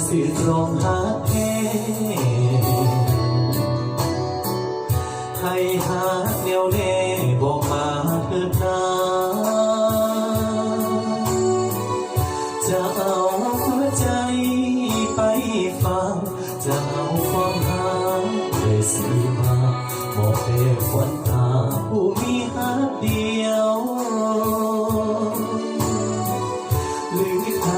ຊື່ຕອງຮັກແທ້ ໃຫ້ຮັກແນ່ວແນ່ບອກມາເທີດນາ ຈະເອົາຫົວໃຈໄປຝາກ ຈະເອົາຄວາມຮັກແຕ່ສີມາ ມອບແດ່ຂວັນຕາຜູ້ມີຮັກດຽວ ຫຼືໄທ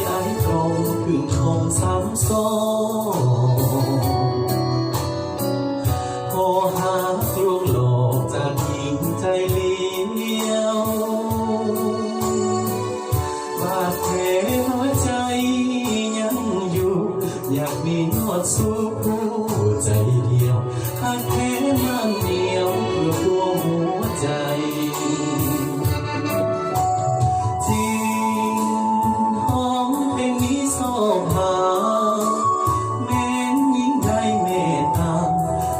ອ້າຍຕ້ອງຂຶ້ນຂອງສາມສອງ ຂໍຮັກລວງຫຼອກຈາກຍິງໃຈຫຼຽວ ບາດແຜຫົວໃຈຍັງຢູ່ ຢາກມີຮອດສູ່ຜູ້ໃຈດຽວ ຫາກແທ້ມັນໜຽວເພື່ອຕົວຫົວໃຈ ຈິງຮ້ອງເພງນີ້ຊອກຫາ ແມ່ນຍິງໄດ້ເມດຕາ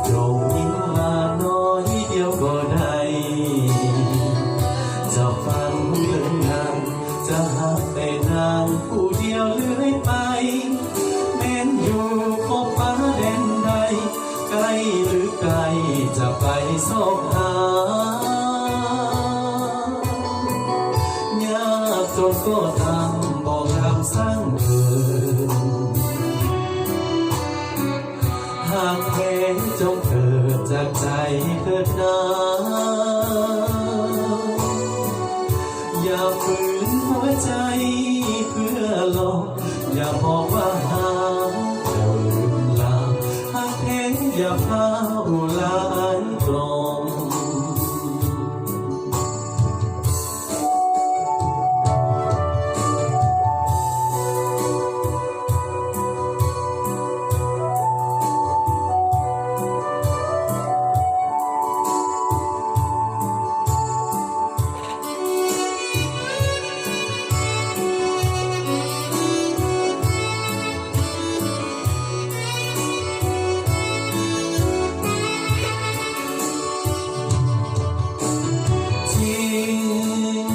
ຈົ່ງຍິງມາໜ້ອຍດຽວກໍໄດ້ ຈະຝັນເຖິງນາງ ຈະຮັກແຕ່ນາງຜູ້ດຽວເລື້ອຍໄປ ແມ່ນຢູ່ຂອບຟ້າແດນໃດ ໃກ້ຫຼືໄກຈະໄປຊອກຫາ ຍາກຈົນກໍຕາມບໍ່ງາມຊ່າງເທີນ ຫາກແທ້ຈົ່ງເກີດຈາກໃຈເທີດນາ ຢ່າຝືນຫົວໃຈເພື່ອຫຼອກ ຢ່າບອກວ່າຫາກແລ້ວລືມລາ ຫາກແທ້ຢ່າພາອຸລາຍກລ່ອມ. ຈິງ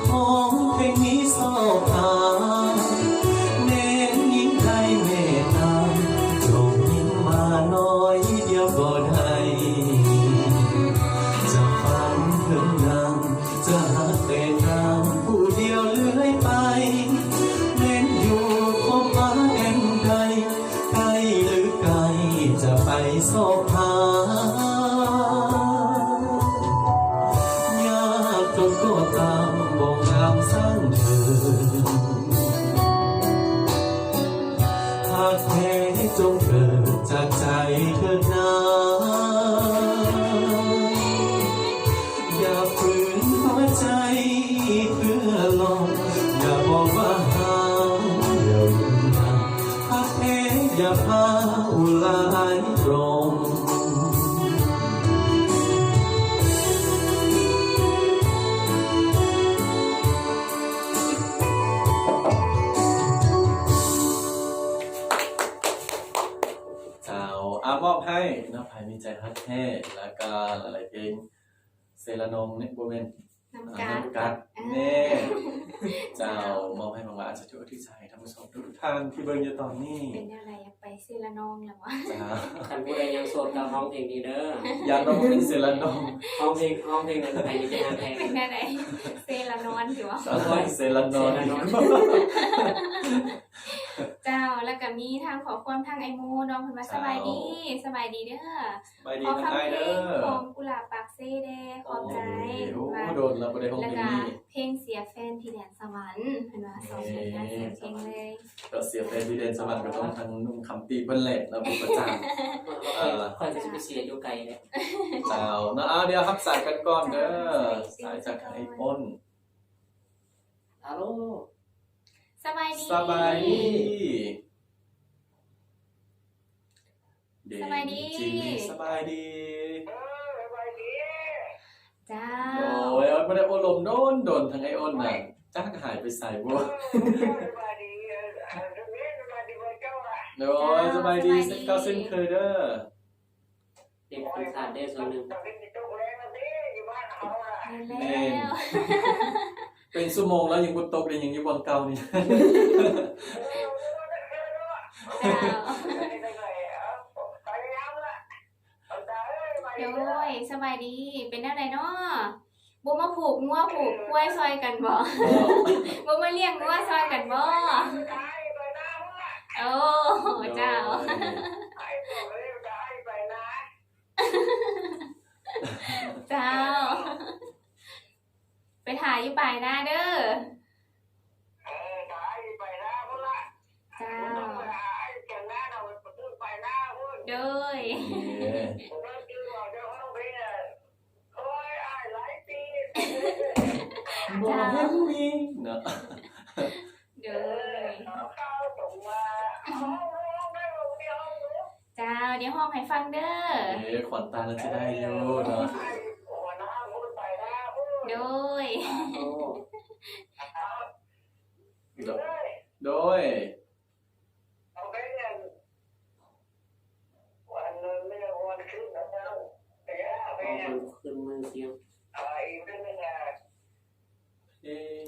ຮ້ອງເພງນີ້ຊອກຫາ ແມ່ນຍິງໄທແມ່ນາງ ຈົ່ງຍິງມາໜ້ອຍດຽວກໍໄດ້ ຈະຝັນເຖິງນາງ ຈະຮັກແຕ່ນາງຜູ້ດຽວເລື້ອຍໄປ ແມ່ນຢູ່ຂອບຟ້າແດນໃດ ໃກ້ຫຼືໄກຈະໄປຊອກຫາ ຍາກຈົນກໍຕາມບໍ່ງາມຊ່າງເທີນ ຫາກແທ້ຈົ່ງເກີດຈາກໃຈເທີດນາ ຢ່າຝືນຫົວໃຈເພື່ອຫຼອກ ຢ່າບອກວ່າຫາກແລ້ວລືມລາ ຫາກແທ້ຢ່າພາອຸລາຍກລ່ອມ. ເຈົ້າ ອາ ມອບໃຫ້ເນາະ ໃຜມີໃຈຮັກແທ້ ແລ້ວກະຫຼາຍໆເພງ ເຊລະນອງນີ້ ບໍ່ແມ່ນ ນ້ຳກັດ ນ້ຳກັດ ແນ່ ເຈົ້າ ເຈົ້າ ມອບໃຫ້ບັງຫຼາ ອາດຈະຖືກທີ່ໃຈທ່ານຜູ້ຊົມທຸກໆທ່ານທີ່ເບິ່ງຢູ່ຕອນນີ້ ເປັນແນວໃດ ຢາກໄປເຊລະນອງແລ້ວບໍ່? ເຈົ້າ ຄັນຜູ້ໃດຍັງໂສດກໍຮ້ອງເພງນີ້ເດີ ຢ່າຮ້ອງເປັນເຊລະນອງ ຮ້ອງເພງ ຮ້ອງເພງນັ້ນໃຜນີ້ຈະຮັກແທ້ ເປັນແນວໃດ ເຊລະນອນຢູ່ບໍ່? ເຊລະນອນ ເຊລະນອນ ເຈົ້າ ແລ້ວກໍມີທາງຂໍ້ຄວາມທາງອ້າຍໂມເນາະ ເພິ່ນວ່າ ເຈົ້າ ສະບາຍດີ ສະບາຍດີເດີ ສະບາຍດີເດີ ຂໍຟັງເພງຂອງກຸຫຼາບປາກເຊແດ່ ຂອບໃຈ ໂອ້ ເພິ່ນວ່າ ໂດນແລ້ວບໍ່ໄດ້ຮ້ອງເພງນີ້ ແລ້ວກໍເພງເສຍແຟນທີ່ແດນສະຫວັນ ເພິ່ນວ່າ ສອງຜົນງານ ເສຍເພງເລີຍ ກໍເສຍແຟນທີ່ແດນສະຫວັນກໍຕ້ອງທາງໜຸ່ມຄຳຕີເພິ່ນແຫຼະ ລາວເປັນປະຈຳ ຂ້ອຍກໍຊິໄປເສຍຢູ່ໄກແຫຼະ ເຈົ້າ ເນາະ ເອົາ ດຽວຮັບສາຍກັນກ່ອນເດີ ເຈົ້າ ສາຍຈາກໄອໂຟນ ອາໂລ ສະບາຍດີ ສະບາຍດີ ເດ ສະບາຍດີ ຈິງ ສະບາຍດີ ເອີ ສະບາຍດີ ເຈົ້າ ໂອ້ຍ ບໍ່ໄດ້ໂອ້ລົມດົນໆ ທັງໄອໂອນນະ ຈັກຫາຍໄປໃສບໍ່ ເອີ ສະບາຍດີ ເອີ ສະບາຍດີ ເອີ ສະບາຍດີ ເຈົ້າ ສະບາຍດີ ເຊັ່ນເກົ່າເຊັ່ນເຄີຍເດີ ເປັນຄົນຂາດແດ່ສ່ວນໜຶ່ງ ແມ່ນແລ້ວ ແມ່ນ ເປັນຊົ່ວໂມງແລ້ວຍັງບໍ່ຕົກເດ້ ຍັງຢູ່ບ່ອນເກົ່ານີ້ ເອີ ເອີ ເອີ ເອີ ເອີ ເຈົ້າ ໂດຍ ສະບາຍດີ ເປັນແນວໃດນໍ? ບໍ່ມາຜູກງົວຜູກຄວາຍຊ່ອຍກັນບໍ? ບໍ່ມາລ້ຽງງົວຊ່ອຍກັນບໍ? ໂອ້ ເຈົ້າ ເຈົ້າ ໄປຖ້າຢູ່ປາຍນາເດີ. ເອີ ຕາຍໄປນາພຸ້ນລະ ເຈົ້າ ໂດຍ ບໍ່ເຫັນມີເນາະ ໂດຍ ເຈົ້າ ດຽວຮ້ອງໃຫ້ຟັງເດີ. ເອີ ຂວັນຕາໜ້າຈະໄດ້ຢູ່ເນາະ ໂດຍ ໂດຍ ໂດຍ ເພງ ໄປໃສເນາະ? ອໍ ອໍ ມ່ວນຄືເມືອງຊຽງນັ້ນເອງ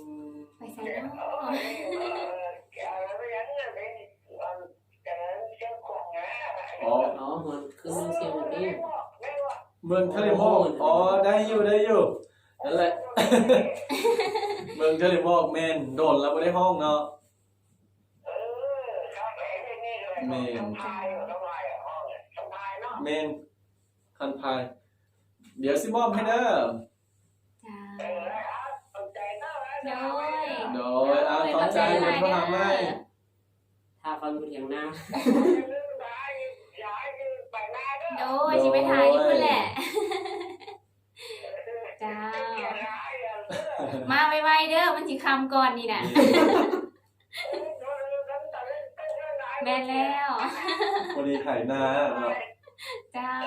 ເມືອງທະເລໝອກ. ອໍ ໄດ້ຢູ່ ໄດ້ຢູ່ ນັ້ນແຫຼະ ເມືອງທະເລໝອກ ແມ່ນ ໂດນແລ້ວບໍ່ໄດ້ຮ້ອງເນາະ. ແມ່ນ ແມ່ນ ຄັນພາຍ ດຽວຊິມອບໃຫ້ເດີ. ໂດຍ ໂດຍ ອາ ຂອບໃຈ ເດີ ໂທຫາໃໝ່ ຖ້າຟັງຢູ່ຖຽງນາ ໂດຍ ຊິໄປຖ້າຢູ່ພຸ້ນແຫຼະ ເຈົ້າ ມາໄວໆເດີ ມັນຊິຄ່ຳກ່ອນນີ້ນະ. ແມ່ນແລ້ວ ພໍດີໄຖນາເນາະ ເຈົ້າ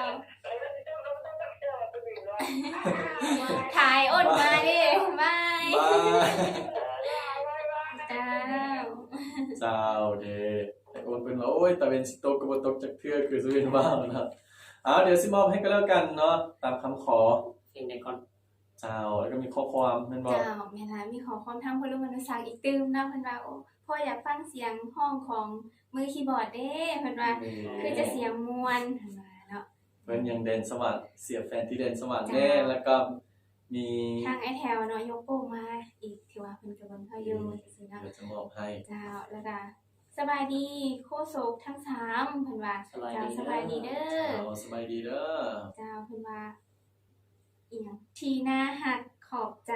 ຖ່າຍອົນມາເດ້ ບາຍ ບາຍ ເຈົ້າ ເຈົ້າເດ້. ໂອ້ຍ ເພິ່ນວ່າ ໂອ້ຍ ຕາເວັນຊິຕົກກໍບໍ່ຕົກຈັກເທື່ອ ຄືສະເວັນວ່າເນາະ. ເອົາ ດຽວຊິມອບໃຫ້ກໍແລ້ວກັນເນາະ ຕາມຄຳຂໍ ເພງໃດກ່ອນ? ເຈົ້າ ແລ້ວກໍມີຂໍ້ຄວາມແມ່ນບໍ່? ເຈົ້າ ແມ່ນລະ ມີຂໍ້ຄວາມທາງຜູ້ລຸງມະນຸສັກອີກຕື່ມເນາະ ເພິ່ນວ່າ ໂອ້ ພໍ່ຢາກຟັງສຽງຮ້ອງຂອງມືຄີບອດເດ້ ເພິ່ນວ່າ ຄືຈະສຽງມ່ວນ ເພິ່ນວ່າເນາະ. ເພິ່ນຍັງແດນສະຫວັນ ເສຍແຟນທີ່ແດນສະຫວັນແດ່ ເຈົ້າ ແລ້ວກໍມີທາງອ້າຍແຖວເນາະ ຍົກໂປ້ມາອີກ ຖືວ່າເພິ່ນກໍເບິ່ງເຮົາຢູ່ ອືມ ຈັ່ງຊີ້ເນາະ ດຽວຈະມອບໃຫ້ ເຈົ້າ ແລ້ວກໍສະບາຍດີໂຄສົກທັງສາມ ເພິ່ນວ່າ ສະບາຍດີເດີ ເຈົ້າ ສະບາຍດີເດີ ເຈົ້າ ເພິ່ນວ່າ ອີຫຍັງ ທີ່ໜ້າຮັກ ຂອບໃຈ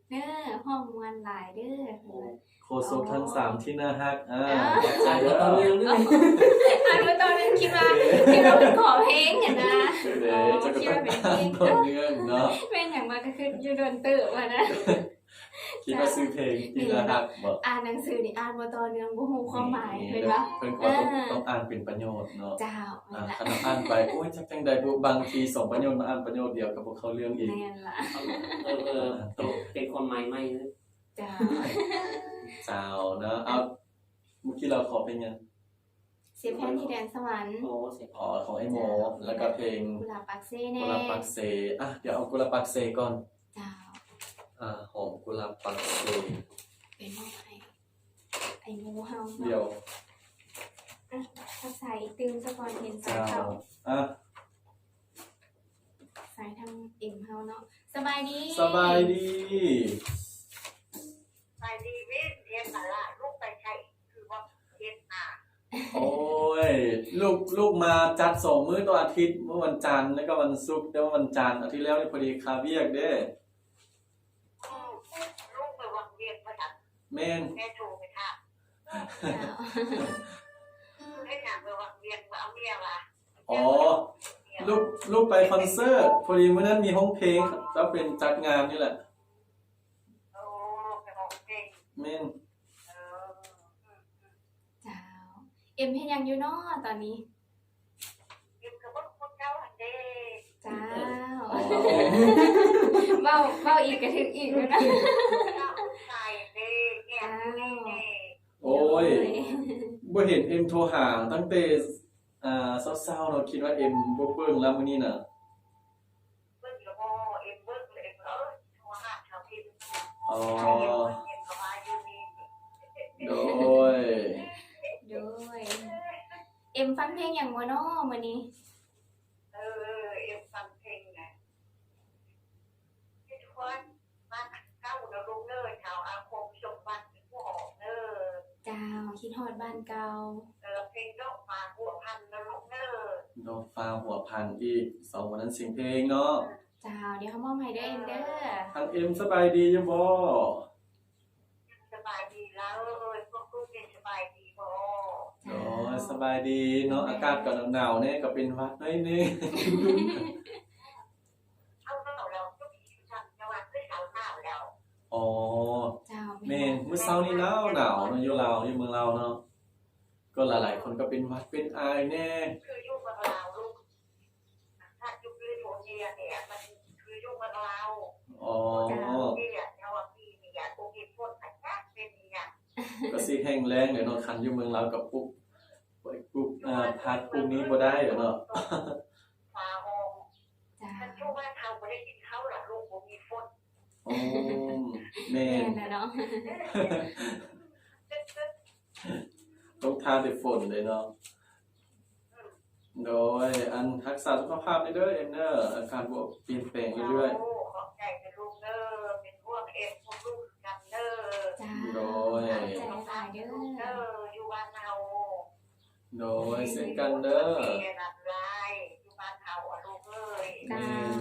ເດີ ຮ້ອງມ່ວນຫຼາຍເດີ ໂອ້ ໂຄສົກທັງສາມທີ່ໜ້າຮັກ ເອີ ຂອບໃຈເດີ ອ່ານບໍ່ຕໍ່ເນື່ອງເດີ ອ່ານບໍ່ຕໍ່ເນື່ອງ ຄິດວ່າ ຄິດວ່າເພິ່ນຂໍເພງຫັ້ນນະ ເອີ ອໍ ຄິດວ່າເປັນເພງ ອ່ານຕໍ່ເນື່ອງເນາະ ແມ່ນຫຍັງວ່າ ກໍຄືຢູ່ດົນເຕີບຫັ້ນນະ ຄິດວ່າຊື່ເພງທີ່ໜ້າຮັກບໍ? ອ່ານໜັງສືນີ້ອ່ານບໍ່ຕໍ່ເນື່ອງ ບໍ່ຮູ້ຄວາມໝາຍ ແມ່ນບໍ່? ເພິ່ນກໍວ່າຕ້ອງ ເອີ ຕ້ອງອ່ານເປັນປະໂຫຍດເນາະ ເຈົ້າ ອ່າ ແມ່ນລະ ຄັນເຮົາອ່ານໄປ ໂອ້ຍ ຈັກຈັ່ງໃດບຸ ບາງທີສອງປະໂຫຍດມາອ່ານປະໂຫຍດດຽວກໍບໍ່ເຂົ້າເລື່ອງອີກ ແມ່ນລະ ເອີ ເອີ ເປັນຄວາມໝາຍໃໝ່ເລີຍ ເຈົ້າ ເຈົ້າເນາະ ເອົາ ເມື່ອກີ້ລາວຂໍເພງຫຍັງ? ເສຍແຟນທີ່ແດນສະຫວັນ ອໍ ຂອງອ້າຍໂມ ເຈົ້າ ແລ້ວກໍເພງກຸຫຼາບປາກເຊແດ່ ກຸຫຼາບປາກເຊ ອ່ະ ດຽວເອົາກຸຫຼາບປາກເຊກ່ອນ ເຈົ້າ ອ່າ ຫອມກຸຫຼາບປາກເຊ ໄປມອບໃຫ້ອ້າຍໂມເຮົາເນາະ ດຽວ ອ່ະ ທັກທາຍອີກຕື່ມຊະກ່ອນ ເຫັນສາຍເຂົ້າ ເຈົ້າ ອ່ະ ສາຍທາງເອັມເຮົາເນາະ ສະບາຍດີ ສະບາຍດີ ສະບາຍດີວິນ ເຮັດຫຍັງລະ ລູກໄປໃສ ຄືວ່າເຮັດນາ ໂອ້ຍ ລູກ ລູກມາຈັດສອງມື້ຕໍ່ອາທິດ ມື້ວັນຈັນ ແລ້ວກໍວັນສຸກ ແຕ່ວ່າວັນຈັນອາທິດແລ້ວນີ້ພໍດີຄາວຽກເດ້ ອືມ ລູກໄປວາງວຽກວ່າຊັ້ນ ແມ່ນ ແມ່ໂທໄປຖາມ ເຈົ້າ ເຮັດຫຍັງໄປວາງວຽກ ວ່າເອົາເມຍວ່າ ອໍ ລູກ ລູກໄປຄອນເສີດ ພໍດີມື້ນັ້ນມີຮ້ອງເພງ ກໍເປັນຈັດງານນີ້ແຫຼະ ໂອ້ ໄປຮ້ອງເພງ ແມ່ນ ເອີ ອືມ ເຈົ້າ ເອັມເຮັດຫຍັງຢູ່ນໍຕອນນີ້? ເອັມກໍເບິ່ງຄົນເກົ່າຫັ້ນເດ້ ເຈົ້າ ອໍ ເວົ້າ ເວົ້າອີກກໍຖືກອີກແມ່ນບໍ່? ເວົ້າໃສ່ເດ້ ແອບຢູ່ນີ້ເດ້ ໂອ້ຍ ໂດຍ ບໍ່ເຫັນເອັມໂທຫາຕັ້ງແຕ່ ອ່າ ເຊົ້າໆເນາະ ຄິດວ່າເອັມບໍ່ເບິ່ງລະມື້ນີ້ນະ ເບິ່ງລະບໍ່ ເອັມເບິ່ງລະ ເອັມ ເອີ ໂທຫາຊາວເພັນ ອໍ ເອັມກໍວ່າຢູ່ນີ້ ໂດຍ ໂດຍ ເອັມຟັງເພງຫຍັງບໍ່ນໍມື້ນີ້? ເອີ ເອັມຟັງເພງນະ ຄິດຮອດບ້ານເກົ່າເນາະລູກເອີຍ ເຖົ້າອາຄົມສົມບັດຜູ້ຫອມເດີ. ເຈົ້າ ຄິດຮອດບ້ານເກົ່າ. ເອີ ເພງດອກຟ້າຫົວພັນເນາະລູກເອີຍ. ດອກຟ້າຫົວພັນອີກ ສອງຄົນນັ້ນຊິງເພງເນາະ. ເຈົ້າ ດຽວເຮົາມອບໃຫ້ເດີເອັມເດີ. ທາງເອັມສະບາຍດີຢູ່ບໍ່? ສະບາຍດີລາວເອີຍ ພວກລູກເປັນສະບາຍດີບໍ່? ໂດຍ ສະບາຍດີເນາະ ອາກາດກໍໜາວໆແດ່ ກໍເປັນຫວັດໜ້ອຍໜຶ່ງ. ເອົາ ໜາວແລ້ວ ຢູ່ທີ່ຕ່າງຈັງຫວັດຄືເຊົາໜາວແລ້ວ. ອໍ ເຈົ້າ ແມ່ນ ແມ່ນ ມື້ເຊົ້ານີ້ໜາວໆເນາະ ຢູ່ລາວ ຢູ່ເມືອງລາວເນາະ ກໍຫຼາຍໆຄົນກໍເປັນຫວັດເປັນອາຍແດ່ ຄືຢູ່ເມືອງລາວລູກ ຖ້າຢູ່ແຄລິຟອນເນຍເນຍ ມັນຄືຢູ່ເມືອງລາວ. ອໍ ເຈົ້າ ເນຍ ແຕ່ວ່າປີນີ້ຢາກບໍ່ມີຝົນ ອາກາດເປັນອີ່ຫຍັງ ກໍຊິແຫ້ງແລ້ງແຫຼະເນາະ ຄັນຢູ່ເມືອງລາວກໍປຸກ ປຸກ ເອີ ພັກປຸກນີ້ບໍ່ໄດ້ແຫຼະເນາະ ຟ້າຮ້ອງ. ເຈົ້າ ຄັນຢູ່ບ້ານເຮົາບໍ່ໄດ້ກິນເຂົ້າລະລູກ ບໍ່ມີຝົນ. ໂອ້ ແມ່ນ ແມ່ນແຫຼະເນາະ ຕ້ອງຖ້າແຕ່ຝົນເລີຍເນາະ. ໂດຍ ອັນ ຮັກສາສຸຂະພາບແດ່ເດີເອັມເດີ ອາກາດບໍ່ປ່ຽນແປງເລື້ອຍໆ. ເຈົ້າ ຂອບໃຈເດີລູກເດີ ເປັນຫ່ວງເອັມພວກລູກຄືກັນເດີ. ເຈົ້າ ໂດຍ ຂອບໃຈຫຼາຍໆເດີ ຢູ່ບ້ານເຮົາ. ໂດຍ ເຊັ່ນກັນເດີ ຢູ່ບ້ານເຮົາອະລູກເອີຍ. ເຈົ້າ ແມ່ນ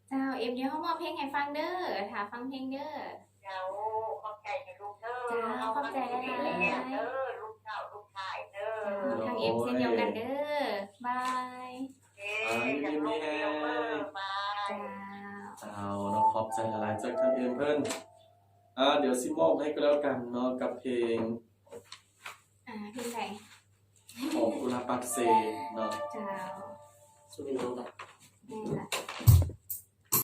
ເຈົ້າ ເອັມ ດຽວເຮົາມອບເພງໃຫ້ຟັງເດີ ຖ້າຟັງເພງເດີ. ເຈົ້າ ຂອບໃຈເດີລູກເດີ. ເຈົ້າ ຂອບໃຈຫຼາຍໆເດີ ລູກສາວລູກຊາຍເດີ. ເຈົ້າ ທາງເອັມເຊັ່ນດຽວກັນເດີ. ບາຍ. ເອີ ຢູ່ດີມີແຮງ. ບາຍ. ເຈົ້າ ເຈົ້າເນາະ ຂອບໃຈຫຼາຍໆຈາກທາງເອັມເພິ່ນ. ອ່າ ດຽວຊິມອບໃຫ້ກໍແລ້ວກັນເນາະ ກັບເພງ ອ່າ ເພງໃດ? ຂອງກຸລາປາກເຊເນາະ. ເຈົ້າ ຊຸມນ້ອງກະ ແມ່ນລະ.